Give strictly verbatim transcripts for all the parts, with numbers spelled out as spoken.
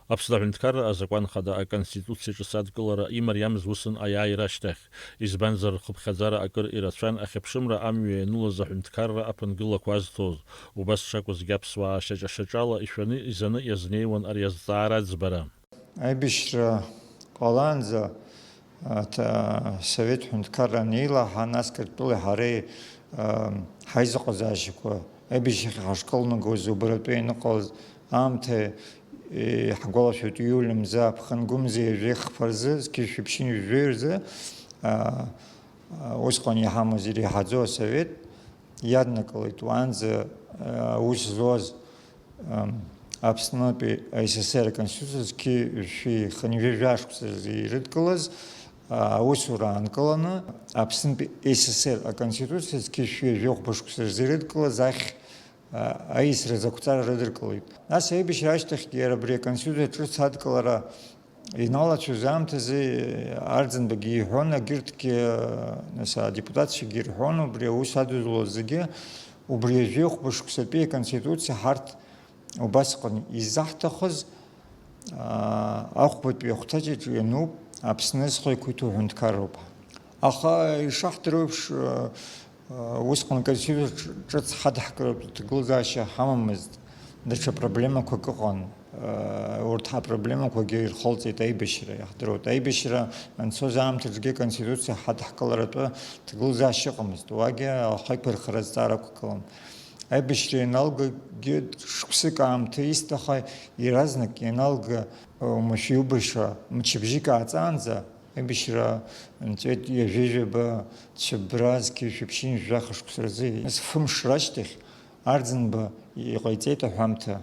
Аԥсны аҳәынҭқарра азакәан хада аконституциа ҿыц адкылара имариамыз усын аиааира ашьҭахь, избанзар, рхыԥхьаӡара акыр ирацәан ахьыԥшымра амҩа ианылаз аҳәынҭқарра аԥынгылақәа азҭоз. Убас шакәызгьы аԥсуаа шьаҿа-шьаҿала ишәаны изаны иазнеиуан ари азҵаара аӡбара. Аибашьра ҟалаанӡа, аҭ-, асовет ҳәынҭқарра анеилаҳа, нас Қырҭтәылеи ҳареи, ам, ҳаизыҟазаашьақәа аибашьрахь ҳашкылнагоз, убаратәы ианыҟалаз аамҭа, е, ҳгәалашәоит, иули мза, ԥхынгәымза ҩажәи хԥа рзы, зқьи жәшәи ԥшьынҩажәи жәаҩа рзы, а, а, усҟан иҳамаз иреиҳаӡоу асовет иаднакылеит уаанӡа, а, аус зуаз, ам, Аԥснытәи А С С Р аконституциа зқьи жәшәи хынҩажәи жәаа шықәса рзы ирыдкылаз, а, аусура аанкыланы, Аԥснытәи А С С Р аконституциа зқьи жәшәи жәохәба шықәса рзы ирыдкылаз ахь, а, аисра зақәҵара рыдыркылеит. Нас аибашьра ашьҭахьгьы иара абри аконституциа ҿыц адкылара иналацәоз аамҭазы Арӡынбагьы иҳәон, агьырҭгьы, нас, адепутатцәагьы ирҳәон, убри аус адызулоз зегьы, убри жәохәба шықәсатәи аконституциа ҳарҭ убасҟан изаҳҭахыз, аа, ахәбатәи ахәҭаҷаҿы иануп, Аԥсны зхы иқәиҭу аҳәынҭқарроуп. Аха ишаҳдыруеиԥш, аа, Усҟан аконституциа ҿ-, ҿыц ҳадҳкылартә ҭагылазаашьа ҳамамызт, даҽа проблемақәак ыҟан, э, урҭ апроблемақәагьы ирхылҵеит аибашьра, иаҳдыруеит. Аибашьра анцоз аамҭаҿгьы аконституциа ҳадҳкыларатәы ҭагылазаашьа ыҟамызт, уагьы ахақәирхара азҵаара ақәгылан. Аибашьра ианалгагьы шықәсык аамҭа ист, аха иаразнак ианалга, э, уамашәа иубаша мчыбжьык ааҵаанӡа, Аибашьра нҵәеит ҩажәи жәаба цәыббра зқьи жәшәи ԥшьынҩажәи жәаха шықәса рзы. Нас фымш рашьҭахь Арӡынба иҟаиҵеит аҳәамҭа,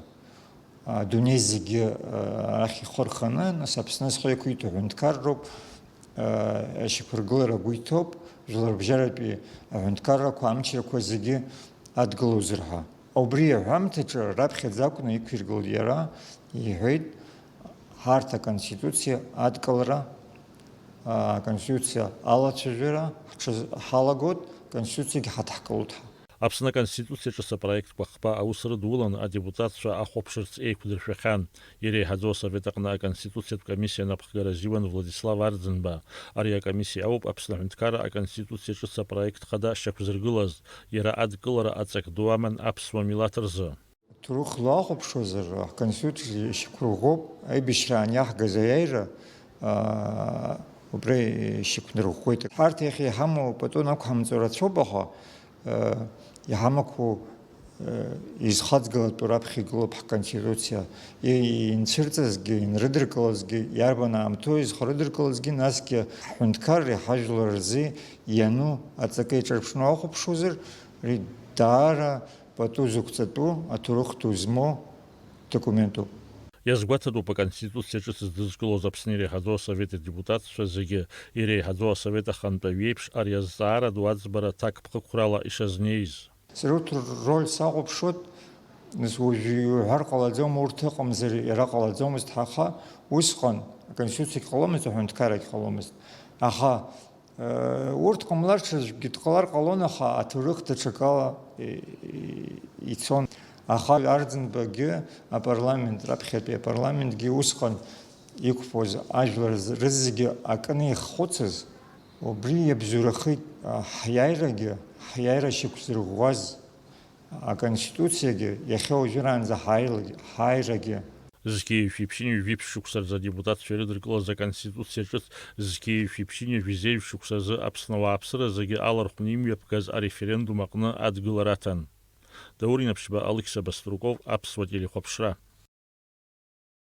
адунеи зегьы, а, арахь ихы рханы, нас Аԥсны зхы иақәиҭу аҳәынҭқарроуп, а, ашьақәыргылара агәы иҭоуп, жәларбжьаратәи аҳәынҭқаррақәа, амчрақәа зегьы адгылоузар ҳәа. Убри аҳәамҭаҿы раԥхьаӡа акәны иқәиргылт иара, иҳәеит, ҳарҭ аконституциа адкылара, а, аконституциа алацәажәара ҳҽаз-, ҳалагоит, аконституциагьы ҳадҳкылоит ҳәа. Аԥсны аконституциа ҿыц апроектқәа хԥа аус рыдулан адепутатцәа ахәаԥшырц еиқәдыршәахьан. Иреиҳаӡоу асовет аҟны аконституциатә комиссиа анапхгара азиуан Владислав Арӡынба. Ари акомиссиа ауп Аԥсны аҳәынҭқарра аконституциа ҿыц апроект хада шьақәзыргылаз. Иара адкылара аҵак ду аман аԥсуа милаҭ рзы. Ҭоурых лахәаԥшуазар, ҳконституциа ишьақәырӷәӷәоуп, аибашьраан иаҳгаз аиааира, аа, убра ишьақәнарӷәӷәеит. Ҳарҭ иахьа иҳамоу пату ақәҳамҵо рацәоуп, аха, э, иҳамақәоу, э, изхаҵгылатәу раԥхьа игылоуп ҳконституциа. И-, инцәырҵызгьы, инрыдыркылазгьы, иарбан аамҭоу изхрыдыркылазгьы, насгьы ҳҳәынҭқарреи ҳажәлар рзы иану аҵакы иҿырԥшны уахәаԥшуазар, ари даара пату зықәҵатәу, аҭоурых ду змоу документуп. Иазгәаҭатәуп, аконституциа ҿыц здызкылоз Аԥсны иреиҳаӡоу асовет адепутатцәа зегьы, иреиҳаӡоу асовет ахантәаҩ иеиԥш, ари азҵаара ду аӡбара ҭакԥхықәрала ишазнеиз. Сара урҭ рроль сахәаԥшуеит, нас уажәы иуҳәар ҟалаӡом, урҭ ыҟамзар иара ҟалаӡомызт, аха усҟан аконституциагь ҟаломызт, аҳәынҭқаррагь ҟаломызт. Аха Урҭ ҟамларц аӡәгьы дҟалар ҟалон, аха аҭоурых даҽакала и-, и-, ицон. Аха Арӡынбагьы апарламент, раԥхьатәи апарламентгьы усҟан иқәԥоз ажәлар з-, рызегьы акы аниххәыцыз, убри иабзоурахеит, а, ҳиааирагьы, ҳиааира шьақәзырӷәӷәаз. Аконституциагьы, иахьа уажәраанӡа ҳааирагь-, ҳааирагьы. Зқьи жәшәи ԥшьынҩажәи жәиԥшь шықәса рзы адепутатцәа ирыдыркылаз аконституциа ҿыц зқьи жәшәи ԥшьынҩажәи зеижә шықәса рзы Аԥсны ауаа аԥсыра зегьы алархәны имҩаԥгаз ареферендум аҟны адгылара аҭан. Даур Инаԥшьба, Алықьса Баструков, Аԥсуа телехәаԥшра.